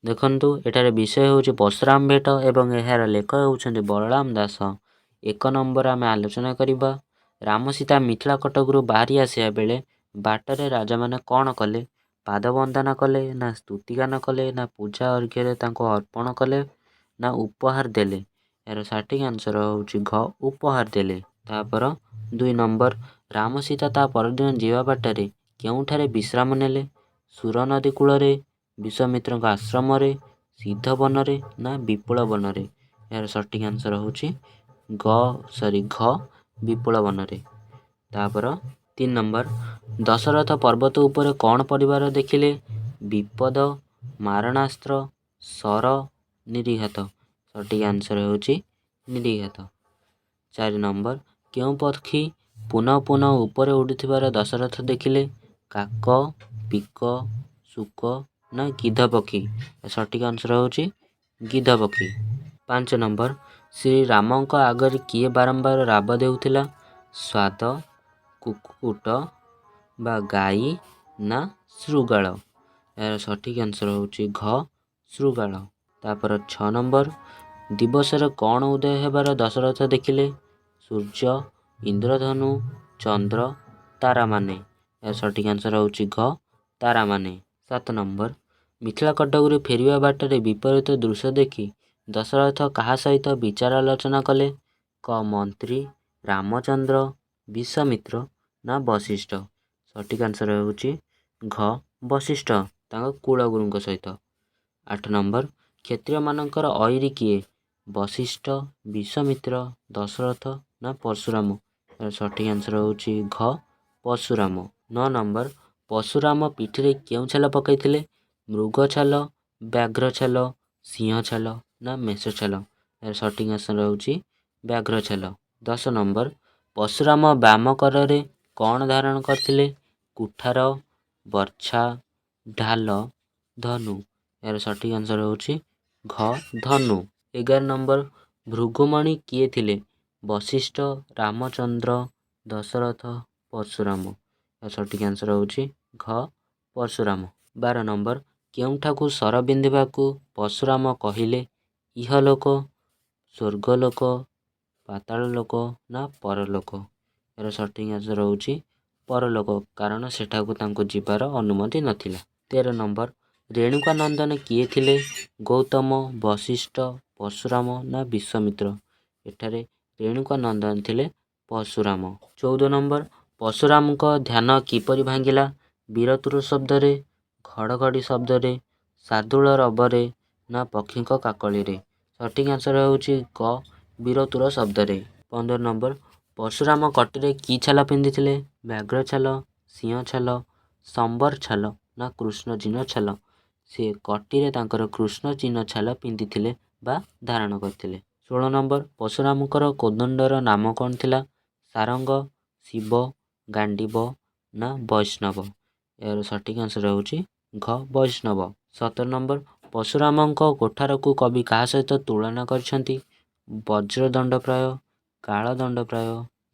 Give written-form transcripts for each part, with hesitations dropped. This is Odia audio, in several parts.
ଦେଖନ୍ତୁ, ଏଠାରେ ବିଷୟ ହେଉଛି ପରଶୁରାମ ଭେଟ ଏବଂ ଏହାର ଲେଖକ ହେଉଛନ୍ତି ବଳରାମ ଦାସ। 1 ନମ୍ବର ଆମେ ଆଲୋଚନା କରିବା। ରାମ ସୀତା ମିଥିଳା କଟକରୁ ବାହାରି ଆସିବା ବେଳେ ବାଟରେ ରାଜାମାନେ କ'ଣ କଲେ? ପାଦ ବନ୍ଦନା କଲେ ନା ସ୍ତୁତିଗାନ କଲେ ନା ପୂଜା ଅର୍ଘ୍ୟରେ ତାଙ୍କୁ ଅର୍ପଣ କଲେ ନା ଉପହାର ଦେଲେ? ଏହାର ସଠିକ୍ ଆନ୍ସର ହେଉଛି ଘ, ଉପହାର ଦେଲେ। ତାପର 2 ନମ୍ବର, ରାମ ସୀତା ତା ପରଦିନ ଯିବା ବାଟରେ କେଉଁଠାରେ ବିଶ୍ରାମ ନେଲେ? ସୁର ନଦୀ କୂଳରେ, ବିଶ୍ୱାମିତ୍ରଙ୍କ ଆଶ୍ରମରେ, ସିଦ୍ଧ ବନରେ ନା ବିପୁଳ ବନରେ? ଏହାର ସଠିକ୍ ଆନ୍ସର ହେଉଛି ଗ ସରି ଘ, ବିପୁଳ ବନରେ। ତାପର 3 ନମ୍ବର, ଦଶରଥ ପର୍ବତ ଉପରେ କ'ଣ ପଡ଼ିବାର ଦେଖିଲେ? ବିପଦ, ମାରଣାସ୍ତ୍ର, ଶର, ନିରିଘାତ। ସଠିକ୍ ଆନ୍ସର ହେଉଛି ନିରିଘାତ। 4 ନମ୍ବର, କେଉଁ ପକ୍ଷୀ ପୁନଃ ପୁନଃ ଉପରେ ଉଡ଼ୁଥିବାର ଦଶରଥ ଦେଖିଲେ? କାକ, ପିକ, ଶୁକ ନା ଗିଧ ପକ୍ଷୀ? ସଠିକ୍ ଆନ୍ସର ହେଉଛି ଗିଧ ପକ୍ଷୀ। 5 ନମ୍ବର, ଶ୍ରୀରାମଙ୍କ ଆଗରେ କିଏ ବାରମ୍ବାର ରାବ ଦେଉଥିଲା? ଶ୍ୱାଦ, କୁକ୍କୁଟ ବା ଗାଈ ନା ଶୃଗାଳ? ଏହାର ସଠିକ୍ ଆନ୍ସର ହେଉଛି ଘ, ଶୃଗାଳ। ତାପର 6 ନମ୍ବର, ଦିବସରେ କ'ଣ ଉଦୟ ହେବାର ଦଶରଥ ଦେଖିଲେ? ସୂର୍ଯ୍ୟ, ଇନ୍ଦ୍ରଧନୁ, ଚନ୍ଦ୍ର, ତାରାମାନେ। ଏହାର ସଠିକ୍ ଆନ୍ସର ହେଉଛି ଘ, ତାରାମାନେ। 7 ନମ୍ବର, ମିଥିଳା କଟକରୁ ଫେରିବା ବାଟରେ ବିପରୀତ ଦୃଶ୍ୟ ଦେଖି ଦଶରଥ କାହା ସହିତ ବିଚାର ଆଲୋଚନା କଲେ? କ ମନ୍ତ୍ରୀ, ରାମଚନ୍ଦ୍ର, ବିଶ୍ୱାମିତ୍ର ନା ବଶିଷ୍ଠ? ସଠିକ୍ ଆନ୍ସର ହେଉଛି ଘ, ବଶିଷ୍ଠ, ତାଙ୍କ କୁଳଗୁରୁଙ୍କ ସହିତ। 8 ନମ୍ବର, କ୍ଷତ୍ରିୟମାନଙ୍କର ଐରି କିଏ? ବଶିଷ୍ଠ, ବିଶ୍ୱାମିତ୍ର, ଦଶରଥ ନା ପରଶୁରାମ? ଏହାର ସଠିକ୍ ଆନ୍ସର ହେଉଛି ଘ, ପରଶୁରାମ। 9 ନମ୍ବର, ପରଶୁରାମ ପିଠିରେ କେଉଁ ଛାଲ ପକାଇଥିଲେ? ମୃଗ ଛାଲ, ବ୍ୟାଘ୍ର ଛାଲ, ସିଂହ ଛାଲ ନା ମେଷ ଛାଲ? ଏହାର ସଠିକ୍ ଆନ୍ସର ହେଉଛି ବ୍ୟାଘ୍ର ଛାଲ। 10 ନମ୍ବର, ପରଶୁରାମ ବାମ କରରେ କ'ଣ ଧାରଣ କରିଥିଲେ? କୁଠାର, ବର୍ଚ୍ଛା, ଢାଲ, ଧନୁ। ଏହାର ସଠିକ୍ ଆନ୍ସର ହେଉଛି ଘ, ଧନୁ। 11 ନମ୍ବର, ଭୃଗୁମଣି କିଏ ଥିଲେ? ବଶିଷ୍ଠ, ରାମଚନ୍ଦ୍ର, ଦଶରଥ, ପରଶୁରାମ। ଏହାର ସଠିକ୍ ଆନ୍ସର ହେଉଛି ଘ, ପରଶୁରାମ। 12 ନମ୍ବର, କେଉଁଠାକୁ ଶର ବିନ୍ଧିବାକୁ ପରଶୁରାମ କହିଲେ? ଇହଲୋକ, ସ୍ୱର୍ଗଲୋକ, ପାତାଳ ଲୋକ ନା ପରଲୋକ? ଏହାର ସଠିକ୍ ଆନ୍ସର ହେଉଛି ପରଲୋକ, କାରଣ ସେଠାକୁ ତାଙ୍କୁ ଯିବାର ଅନୁମତି ନଥିଲା। 13 ନମ୍ବର, ରେଣୁକା ନନ୍ଦନ କିଏ ଥିଲେ? ଗୌତମ, ବଶିଷ୍ଠ, ପରଶୁରାମ ନା ବିଶ୍ୱାମିତ୍ର? ଏଠାରେ ରେଣୁକା ନନ୍ଦନ ଥିଲେ ପରଶୁରାମ। 14 ନମ୍ବର, ପରଶୁରାମଙ୍କ ଧ୍ୟାନ କିପରି ଭାଙ୍ଗିଲା? ବୀରତୁର ଶବ୍ଦରେ, ଘଡ଼ଘଡ଼ି ଶବ୍ଦରେ, ଶାର୍ଦ୍ଦୂଳ ରବରେ ନା ପକ୍ଷୀଙ୍କ କାକଳିରେ? ସଠିକ୍ ଆନ୍ସର ହେଉଛି କ, ବୀରତୁର ଶବ୍ଦରେ। 15 ନମ୍ବର, ପରଶୁରାମ କଟିରେ କି ଛାଲ ପିନ୍ଧିଥିଲେ? ବ୍ୟାଘ୍ର ଛାଲ, ସିଂହ ଛାଲ, ସମ୍ବର ଛାଲ ନା କୃଷ୍ଣଚିହ୍ନ ଛାଲ? ସେ କଟିରେ ତାଙ୍କର କୃଷ୍ଣଚିହ୍ନ ଛାଲ ପିନ୍ଧିଥିଲେ ବା ଧାରଣ କରିଥିଲେ। 16 ନମ୍ବର, ପରଶୁରାମଙ୍କର କୋଦଣ୍ଡର ନାମ କ'ଣ ଥିଲା? ସାରଙ୍ଗ, ଶିବ, ଗାଣ୍ଡିବ ନା ବୈଷ୍ଣବ? ଏହାର ସଠିକ୍ ଆନ୍ସର ହେଉଛି ଘ, ବୈଷ୍ଣବ। 17 ନମ୍ବର, ପରଶୁରାମଙ୍କ କୋଠାରକୁ କବି କାହା ସହିତ ତୁଳନା କରିଛନ୍ତି? ବଜ୍ରଦଣ୍ଡ ପ୍ରାୟ, କାଳଦଣ୍ଡ ପ୍ରାୟ,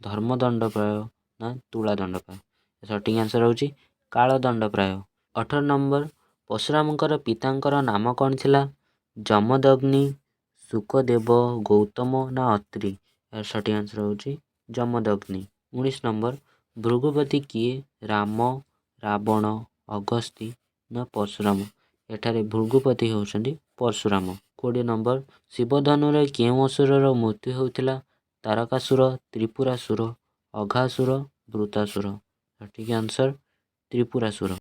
ଧର୍ମଦଣ୍ଡ ପ୍ରାୟ ନା ତୁଳାଦଣ୍ଡ ପ୍ରାୟ? ସଠିକ୍ ଆନ୍ସର ହେଉଛି କାଳଦଣ୍ଡ ପ୍ରାୟ। 18 ନମ୍ବର, ପରଶୁରାମଙ୍କର ପିତାଙ୍କର ନାମ କ'ଣ ଥିଲା? ଯମଦଗ୍ନି, ଶୁକଦେବ, ଗୌତମ ନା ଅତ୍ରି? ଏହାର ସଠିକ୍ ଆନ୍ସର ହେଉଛି ଯମଦଗ୍ନି। 19 ନମ୍ବର, ଭୃଗୁପତି କିଏ? ରାମ, ରାବଣ, ଅଗସ୍ତି ନା ପରଶୁରାମ? ଏଠାରେ ଭୃଗୁପତି ହେଉଛନ୍ତି ପରଶୁରାମ। 20 ନମ୍ବର, ଶିବଧନୁରେ କେଉଁ ଅସୁରର ମୃତ୍ୟୁ ହେଉଥିଲା? ତାରକାସୁର, ତ୍ରିପୁରାସୁର, ଅଘାସୁର, ବୃତ୍ତାସୁର। ସଠିକ୍ ଆନ୍ସର ତ୍ରିପୁରାସୁର।